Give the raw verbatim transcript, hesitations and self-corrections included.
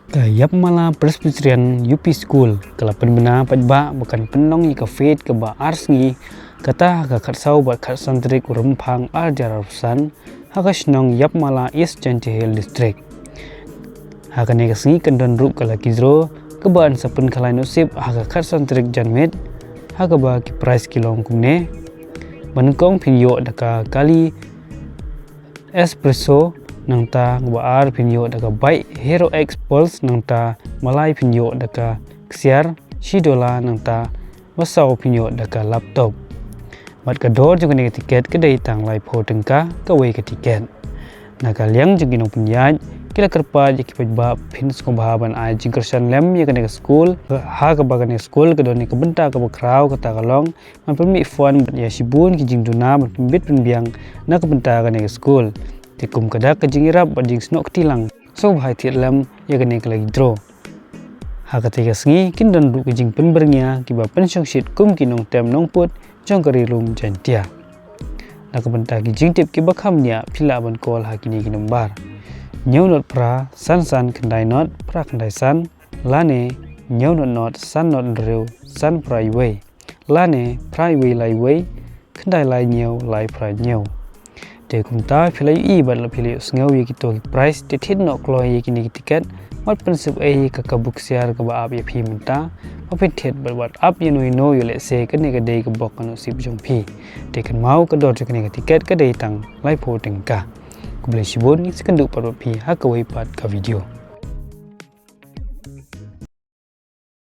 Ka Yapmala Presbyterian U P School ka la pynbna paidbah ba kan pynlong ïa ka fete kaba ar sngi, kata ha ka khatsaw bad khatsan tarik u Rymphang ar hajar arphew san, ha ka shnong Yapmala, East Jaintia Hills District. Ha kane ka sngi kan don ruh ka lucky draw kaba yn sa pynkhalai nusip ha ka khatsan tarik Janmiet ha kaba ki prize ki long kumne. Ba nyngkong phin ïoh da ka kali Espresso, nangta ba ar phin ïoh da ka bike Hero X Pulse, nangta ba lai phin ïoh da ka ksiar shi dollar, nangta ba saw phin ïoh da ka laptop. Bad ka dor jong kane ka tiket ka dei tang laiphew tyngka kawei ka tiket. Na ka liang jong ki nongpynïaid ki la kyrpad ïa ki paidbah phin sngewbha ban ai jingkyrshan lem ïa kane ka skul, ha kaba kane ka skul ka don ïa ka bynta kaba khraw, kata ka long ban pynmih fund bad ïa shibun ki jingduna ban pynbit pynbiang na ka bynta kane ka skul. Te kum ka dak ka jingïarap bad jingsnoh kti lang, sngewbha thied lem ïa kane ka lucky draw. Ha kata ka sngi kin don ruh ka jingpynbyrngia kiba pynshongshit kum ki nongtem nongput jong ka Ri Lum Jaintia. Na ka bynta ki jingtip kiba kham bniah phi lah ban call ha kine ki nombar: hynñiew not phra san san khyndai not phra khyndai san, lane hynñiew not not san not hynriew san phra wei, lane phra wei lai wei khyndai lai hynñiew lai phra hynñiew. Te kumta phi la ïohi bad la phi la ïohsngew ïa kito ki prize, te thied noh kloi ïa kine ki tiket bad pynsep ei ïa ka kabu ksiar kaba ap ïa phi mynta. Ba phin thied bad wat ap ïa no ïa no, ïoh lehse kane ka dei ka bok ka nusip jong phi. Te kynmaw, ka dor jong kane ka tiket ka dei tang laiphew tyngka. Khublei shibun, ngin sa ïakynduh pat bad phi ha kawei pat ka video.